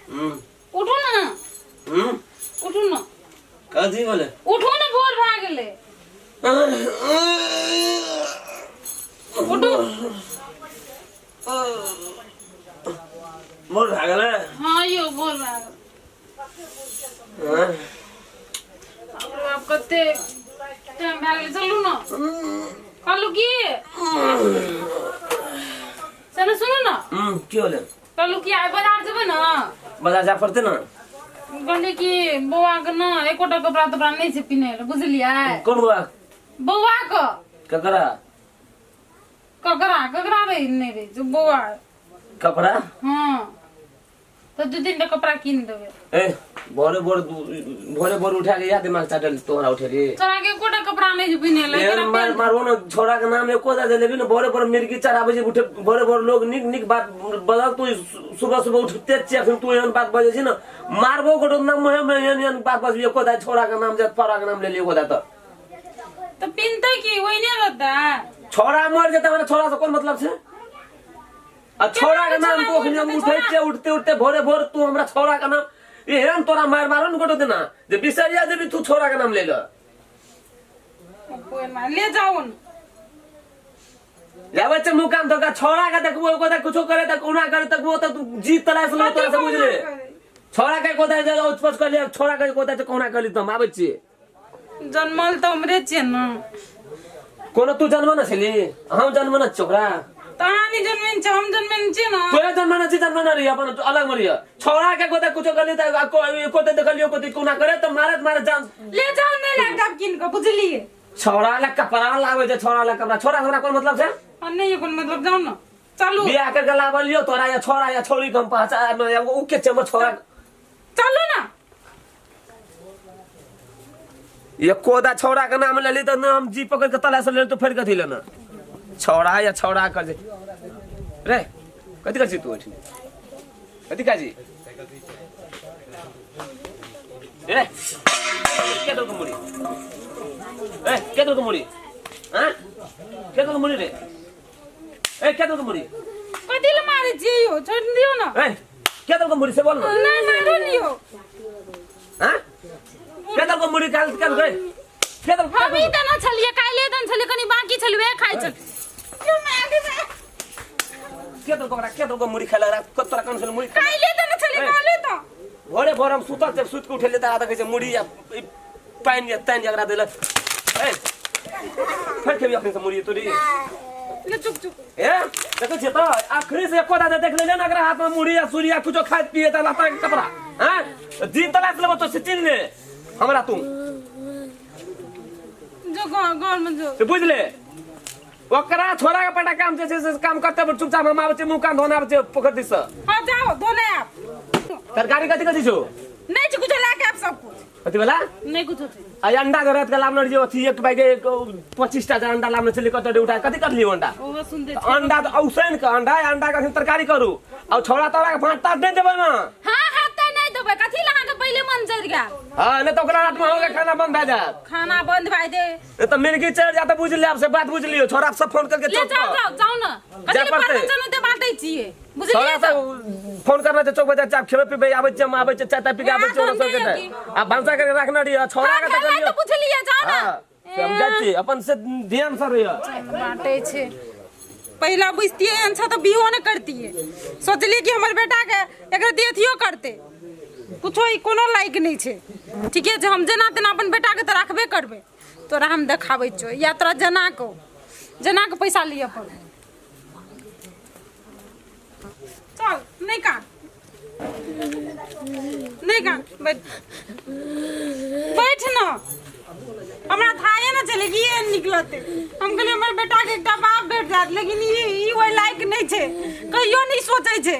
उठू ने। उठू ने। कथी बोले? उठू ने, भोर भए गेलै। उठू। भोर भए गेलै? हाँ यौ, भोर भए गेल। हाँ? बाप रे बाप, कते टाइम भए गेलै। चलू ने, कहलू की चलू, सुनू ने। की होलै? कहलू की आइ बाजार जेबै ने? बाजार जाय पड़तै ने। कहलियै कि बौआ के ने एकोटा कपड़ा तपड़ा नहि छै पिन्है लए, बुझलियै? कोन बौआ? बौआ के। ककरा? ककरा ककरा रहै नहि रहै छै बौआ। कपड़ा? हँ, तऽ दू तीन टा कपड़ा कीन देबै। ए, भोरे भोर, भोरे भोर उठा के या दिमाग चाटल तोहरा उठेली। तोरा के एकोटा कपड़ा नहि छै पिन्है लए। एहन मार मारबो ने, छोरा के नाम एको दा लेबी ने। भोरे भोर मिर्गी 4 बजे उठे, भोरे भोर लोग निक निक बात बदल। तू सुबह सुबह उठते छियै, अखन तू एहन बात बजै छी ने, मारबो गोटो नाम मुहे में एहन एहन बात बजबी। एको दा छोरा के नाम जात छोरा के नाम ले लियो दा तऽ। तऽ पिन्हतै की, ओहिने रहतै? छोरा मर जेतै, हमरा छोरा से कोन मतलब छै? आ छोरा के नाम तू अखन हम उठै छियै, उठते उठते भोरे भोर तू हमरा छोरा के नाम एहन तोरा मार मारो ने गोटो देना जे बिसरिया जेबी तू छोरा के नाम ले ल। ले जाओ न। जाबै छै मुँह कान धोका छोरा के देखबो एको दा कुछो करे त कोना करे तकबो त तू जीत तलाश ले तोरा से बुझले छोरा के कोदा जे उचपच कर लिया, छोरा के कोदा जे कोना कर ली त हम आबै छियै। जन्मल तऽ हमरे छियै ने। कोनो तू जन्म न छली, हम जन्म न छियै ओकरा। तऽ अहाँ नहि जन्मेने छियै, हम जन्मेने छियै ने। तोरे जन्म न छी, जन्म न रही अपन अलग मरिय। छोरा के गोते कुछो करली त कोते देखलियो कोते कोना करे त मारत मारत जान। ले जाओ ने लैपटॉप कीन कऽ, बुझलियै? छोरा ला कपड़ा लाबै छै, छोरा ला कपड़ा, छोरा हमरा कोन मतलब छै? आ नहि कोन मतलब, जाओ ने, चलू। बियाह करके लाबलियो तोरा या छोरा या छोरी के हम पहचान या उ के चमर छोरा। चलू ना। ये कोदा छौड़ा के नाम लेली तऽ नाम जी पकड़ के तला से ले तो फेर कथी लेना छौड़ा या छौड़ा कर जे रे। कथी कर छी तू ओठिन? कथी काजी रे? के दो मुड़ी? ए, के दो मुड़ी? हां, के दो मुड़ी रे? ए, के दो मुड़ी? कथी ले मारै छियै यौ? छोड़ि दियौ ने। ए, के दो मुड़ी से बोल ना। नहि मारू लियौ। हां, के दो मुड़ी? काल काल गए के दो? हम ई तऽ न छलियै, काल्हि दन छलियै, कनि बाकी छलै, वएह खाइ छल। के दो ओकरा? के दो मुड़ी खाय लगा? तोरा कौन से मुड़ी? काल्हि तऽ न छलियै, काल्हि तऽ। भोरे भोर हम सुतल जब सुति के उठेलियै तऽ देखै छै मुड़ी या ई पानि या तानि जकरा देलक। ए, फेर खेबी अखन से मुड़ी तोरी? ले, चुप चुप। ए, देखै छियै तऽ अखनी से एको दा देख लेलियै ने अकरा हाथ में मुड़ी या सूरी या कुछो खाइत पिए तऽ लत्ता के कपड़ा हैं दिन तलाश लेबो तो से चिन्ह ले हमरा तू। जो घर घर में जो। से बुझ ले, ओकरा छोरा के पटा काम जे छै से काम करते, पर चुपचाप हम आबै छी, मुँह कान धोने आबै छी पोखरि दिस से। हाँ, जाओ, धोने आप। तरकारी कथी कथी छौ? नहीं छै कुछ, लाके आप सब कुछ। कथी वाला? नहीं कुछ छै। आ अंडा के रात के लाबने रहियै अथी एक बैग एक 25 टा जे अंडा लाबने छलियै, कतऽ उठा कथी करलियै अंडा? ओहो सुन दे। अंडा तऽ औसैन के अंडा, अंडा के अखन तरकारी करू आ छोरा तोरा के भात तात नहि देबै ने। हाँ, ते नहीं देबै। कथी ला अहाँके पहिले मन जरि गेल? हाँ, नहि तऽ ओकरा रात में हो खाना बंद भए जायत। खाना बंद भए दे। नहि तऽ मिर्गी चढ़ि जायत, बुझि लेब से बात, बुझि लियौ। छोरा सब फोन करके ले चौक जाओ पर जाओ जाओ ने। कथी जाय ले पड़तै। परवचन ओते बाँटै छियै, बुझलियै? छोरा सब फोन करना छै चौक बजार, चाय खेबै पीबै आबै छियै हम, आबै छियै, चाय ताय पी के आबै छियै। ओकरा सबके तऽ आ भनसा करके रखने रहियै छोरा के तऽ खेला कहियो तऽ बुझलियै, जाओ ने। हाँ, से हम जाइ छी, अपन से ध्यान से रहियै। बाँटै छै। पहिला बुझतियै एहन छै तऽ बिहो नहि करतियै। सोचलियै कि हमर बेटाके एकरा अथियो करतै कुछो, ई कोनो लायक नहि छै। ठीके छै, हम जेना तेना अपन बेटाके तऽ राखबे करबै। तोरा हम देखाबै छियौ या तोरा जेना कऽ जेना कऽ पैसा लिअ पड़तौ। चल, नहि कान, नहि कान, बैठ बैठ न। हमरा थाहे ने छलै कि एहन निकलतै। हम कहलियै हमर बेटाके एकटा बाप भेट जायत, लेकिन ई ओहि लायक नहि छै। कहियो नहि सोचै छै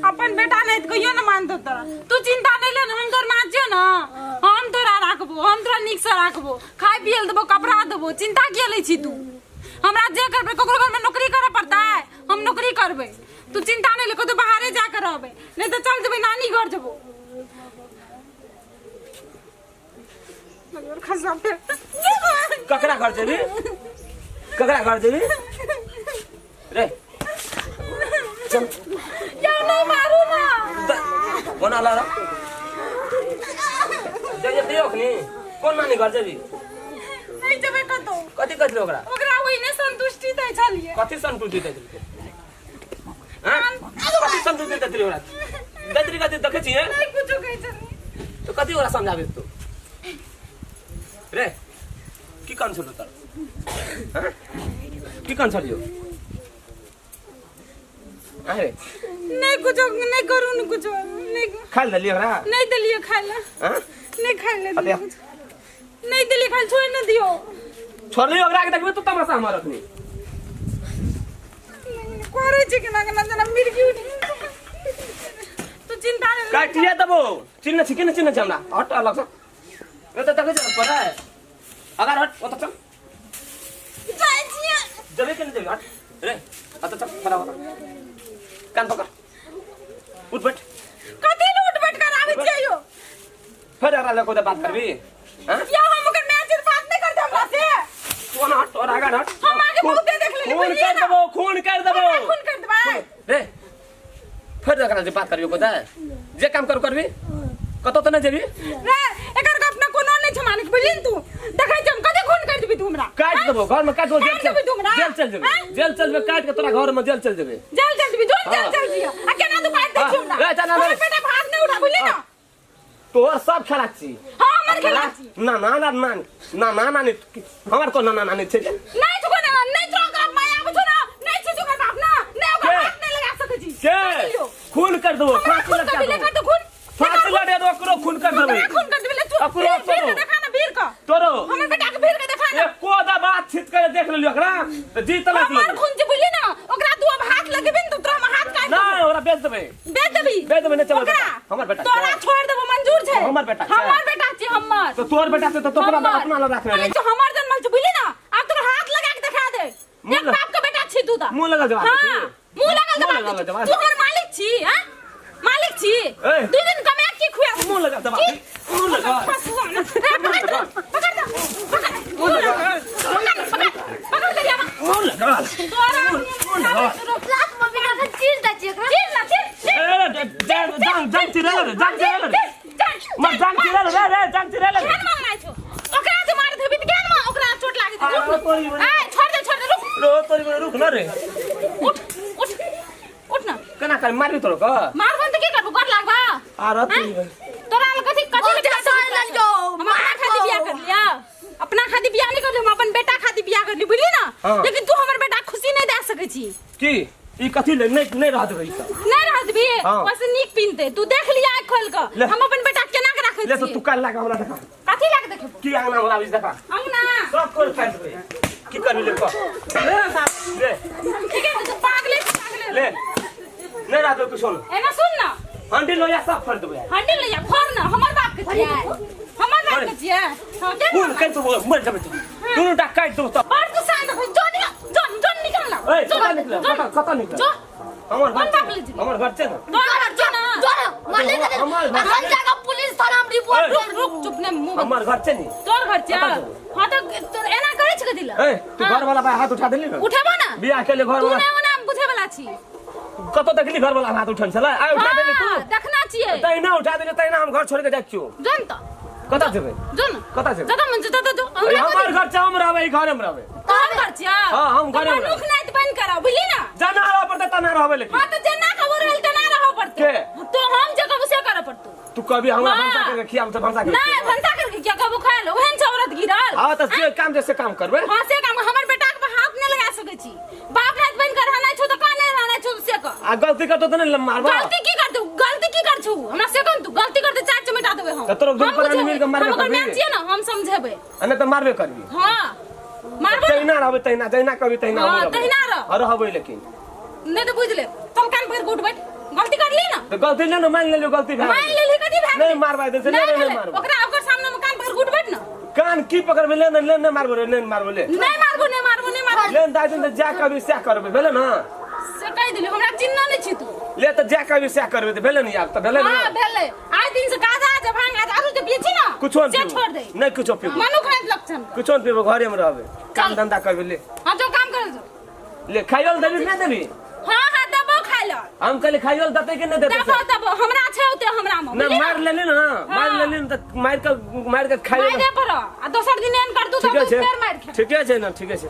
अपन बेटा, नहि तऽ कहियो ने मानतौ तोरा। तू चिंता नहि ले ने, हम तोर माँ छियौ ने। हम तोरा राखबो, हम तोरा नीकसँ राखबो, खाय पियै लए देबो, कपड़ा देबो। चिंता किया लै छी तू? हमरा जे करबै, ककरो घरमे नौकरी करऽ पड़तै, हम नौकरी करबै। तू चिंता नहि ले, कतौ बाहरे जा कऽ रहबै, नहि तऽ चल जेबै नानी घर जेबो। खसा फेर। ककरा घर जेबी? ककरा घर जेबी रे? चल। यौ, नहीं मारू ना। ना ला जे दियो अखनी कोन नानी घर जेबी? नहीं जेबै कतौ। कथी कहै छलै ओकरा? ओकरा ओहिने संतुष्टि दै छलियै। कथी संतुष्टि दै छलियै? हाँ? कथी संतुष्टि दैत रही ओकरा? दैत रही कथी देखै छियै? नहीं कुछो कहै छलियै। तो कथी ओकरा समझाबै तू? रे की कहन छलौ तोर? हाँ? की कहन छलियौ? अरे नहीं कुछो नहीं करू न कुछो नहीं। खाइ लए देलियै ओकरा? नहीं देलियै खाइ लए। हाँ? नहीं खाइ लए अरे। देलियै कुछो। नहीं देलियै खाइ लए, छोड़ि न दियौ। छोड़ली ओकरा के देखबे तू तमाशा हमर अखनी। करै छै केना केना जेना मिर्गी उठि तू चिंता नहि काटिए देबो। चिन्ह छी कि नहि चिन्ह छी हमरा? हट अलग से। ए तऽ देखै छी पर है। अगर हट ओतऽ चल। जाइ छियै। जेबे के नहि जेबे? हट रे ओतऽ चल खड़ा हो। कान पकड़ उठ बैठ। कथी लए उठ बैठ कराबै छियै यौ? फेर एकरा लऽ कऽ बात करबी? हाँ? या हम ओकर माय से बात नहि करते हमरा से। तू ना हट और आगा हट। हम आगे बहुते देख लेली, खून बुझलियै कर ना? देबो, खून कर देबो। हमरा खून कर देबै। रे फेर एकरा जे बात करबी कोदा जे काम करू करबी कतौ तऽ नहि जेबी। रे एकर गप ना कोनो नहि छै मानिक, बुझली ने तू? देखै छी हम कते खून कर देबी तू हमरा। काटि देबो घर में काटि देबो। जेल काटि देबी तू हमरा? जेल चल जेबे। आँय? जेल चल जेबे काटि के तोरा घर में जेल चल जेबे। जेल चल जेबी जोन जेल हाँ। चल जिया आ केना तू काटि दै छी हमरा? रे, चल, ना, हमर रे। बेटा भाग नहि उठा, बुझली ना? तोहर सब खेला छी। हाँ, हमर खेला छी। ना ना ना ना ना ना ना हमर को ना ना नानी छै। नहीं छुको ना, नहीं छुको ओकरा माया आबै छौ ना, नहीं छुको ओकर बाप ना, नहीं ओकर के? हाथ नहीं लगा सकै छी। के? नहीं लियो। खून कर देबो। हमरा फांसी खून लटका कर दिले, देबो। कर दे खून। फांसी लटका देबो ओकरो खून कर देबो। हमरा खून कर देबे ले तू। ओकरो, भीड़ के ओकरो। देखा ना, भीड़ के। तोरो। हमर बेटा के भीड़ के देखा ना। एको दा बात छित कर देख लेलियो ओकरा तऽ जीत लग। हमर खून जे बुझली ना, ओकरा तू अब हाथ लगेबी ने तऽ तोरा हम हाथ काटि ना देबो। ओकरा बेच देबै। बेच देबी? बेच देबै, नहि चलबै ओकरा? बेटा। हमर बेटा तोरा छै। छोड़ देबो मंजूर छै। हमर बेटा छै। हमर बेटा छै हमर। तऽ तोहर बेटा छै तऽ तोरा हमर। अपना लग राखने अरे रही। जो हमर जन्मल छै बुझली ना, आब तोरा हाथ लगा के देखा दे। मुँह एक लग- बाप के बेटा छी तू तऽ। मुँह लगल जवाब हाँ, दै छी। मुँह लगल मुँह जवाब लगल दै छी। जवाब तू हमर मालिक छी, हाँ? मालिक छी। ए। दू दिन कमा के खुआ। मुँह लगल जवाब की? दै। मुँह लगल। फसुआ ना। रे, पकड़ दे, पकड़ दे, पकड़। मुँह लगल। पकड़, पकड़, पकड़ दे रियावा। मुँह लगल। तोरा लात मम्मी का चीर दै छियै एकरा। चीर ना, चीर, चीर। ए, जान जान जान चिरेल रे, जान चिरेल रे। चल, मर जान चिरेल रे रे जान चिरेल रे। केहन मारनाइ छौ? ओकरा जे मार देबही तऽ केहन ओकरा चोट लागि जेतै? आ, रुक। तोरी बहिन। ए, छोड़ दे, छोड़ दे, रुक। रो तोरी बहिन, रुक न रे। उठ, उठ, उठ न। केना कर मारबी तोरो के? मारबन तऽ की करबो? गोर लागबा? आ रह तोरी बहिन। तोरा लग कथी कथी बहुत लग आसान लगियौ। हम अपना खातिर बियाह कर लिया, अपना खातिर बियाह नहीं करली, हम अपन बेटा खातिर बियाह करली, बुझली ना? हाँ। लेकिन तू हमर बेटा खुशी नहीं दे सकै छी। की ई कथी ले नहीं नहीं रह देबै ई सब। नहीं रह देबी? हाँ। वैसे नीक पिनते तू देख लिया आँख खोल के ले। हम अपन बेटा के केना के राखै ले तो छियै। तू काल लागा हमरा देखा। कथी लाग देखबो? की अंगना हमरा आबि देखा। अंगना सब कोन खाइ देबै। की करबी ले कह। ले साहब। ले। ठीक है, तू पागले छी, पागले। ले नहीं रह देबै कुछो न। एना सुन ना। हंडी लोया सब फोड़ देबै। हंडी ले जा फोड़ ना, हमर बाप के छियै, हमर बाप के छियै। हां, के खून कर देबो मर जेबै तू। दुनू टा काटि देबो सब। बड़ तू शांत हो, जो निकल, जो जो निकल ना। ए, जो कतऽ निकल? जो कतऽ कतऽ निकल? जो हमर घर कोन बाप ले जेबी? हमर घर छै ने। तोहर घर छै ना? जोर मारले के हमर घर- अखन जाके पुलिस थाना में रिपोर्ट ए। रुक रुक, चुप ने मुंह बंद। हमर घर छै ने। तोहर घर छै? कतऽ जेबो? हां तऽ तोर एना करै छै कथी लए? ए तू हाँ। घर वाला पर हाथ उठा देली ने? उठेबो ना। बियाह के लिए घर तू वाला नहि ओना बुझे वाला छी। कतौ देखली घर वाला हाथ उठल छलै? आइ उठा देली तू। हाँ, देखना छियै। तहिना उठा देली तहिना हम घर छोड़ के जाइ छियौ। जोन तऽ। कतऽ जेबै? जो न। कतऽ जेबै? जतऽ मन छै ततऽ जो। अरे हमरा हमर घर छै, हम रहबै, ई घरे में रहबै। तोहर घर छियै? हाँ, हम घरे में मनुख नाइत बनि के रह, बुझली ना? जेना रहऽ पड़तै तेना रहबै लेकिन। हाँ तऽ जेना कहबो रहल तेना रहऽ पड़तौ। के? तो हम जे कहबो से करऽ पड़तौ। तू कभी हमरा हाँ। भनसा करके खियाब तऽ भनसा करके नहीं, खियाब। भनसा करके क्या कहबो खाए लो, ओहन छै औरत गिरल। हाँ तऽ जे काम छै से काम करबै। हाँ से काम, हमर बेटा के हाथ नहीं लगा सकै छी। बाप नाइत बनि के रहना छौ तऽ कहाँ नहीं रहना छौ से कह। आ गलती करतौ तऽ नहि मारबो? गलती की कर तू? गलती की कर छू? हमरा से कह तू गलती करते चार चमेटा देबै हम। तऽ तोरो दुनू हम प्राणी बुझेबै। मिल के मारबे हम ओकर करबी? माय छियै ना, हम समझेबै। आ नहि तऽ मारबे करबी। हाँ मारबो ना। तहिना रहबै तहिना, जहिना कहबी तहिना हाँ, हमहूँ रहबै। तहिना रह। हाँ, रहबै लेकिन। नहीं तो बुझ ले, चल कान पकड़ के उठ बैठ। गलती कर ली ना? तऽ गलती ले ने, मान लेलियौ गलती भए मान गेलै। लेली कथी भए नहि गेलै? मारबै दे से, नहि नहि नहि भेलै। मारबै। ओकरा ओकर सामने में कान पकड़ के उठ बैठ ना। कान की पकड़बै? ले ने ले ने मारबो रे, ले मारबो ले। नहीं मारबो, नहीं मारबो, नहीं मारबो। ले दाइ दिन तऽ जा कहबी सएह करबै, भेलै ने? से कहि देली, हमरा चिन्ह नहीं छी तू। ले तऽ जा कहबी सएह करबै तऽ भेलै ने आब तऽ भेलै ने? हाँ भेलै। आइ दिन से गाजा जे भांग आज आरू जे पियै छी ना, कुछो नहि से पीबो। छोड़ दे। नहि कुछो पीबो। मनुख नहि लक्षण के। कुछो नहि पीबो, घरे में रहबै, काम चल। धंधा करबै ले। हाँ जो काम करे जो। ले खाइयो लए देबी कि नहि देबी? हाँ हाँ देबो खाइ लए। हम कहली खाइयो देते कि नहीं देते देबो देबो हमरा छै ओते हमरा में ना मार लेली ना मार लेली ना त मार के खाइयो मारे पर आ दोसर दिन एहन कर दू ठीके तऽ छै फेर मार खे ठीके छै ना ठीके छै।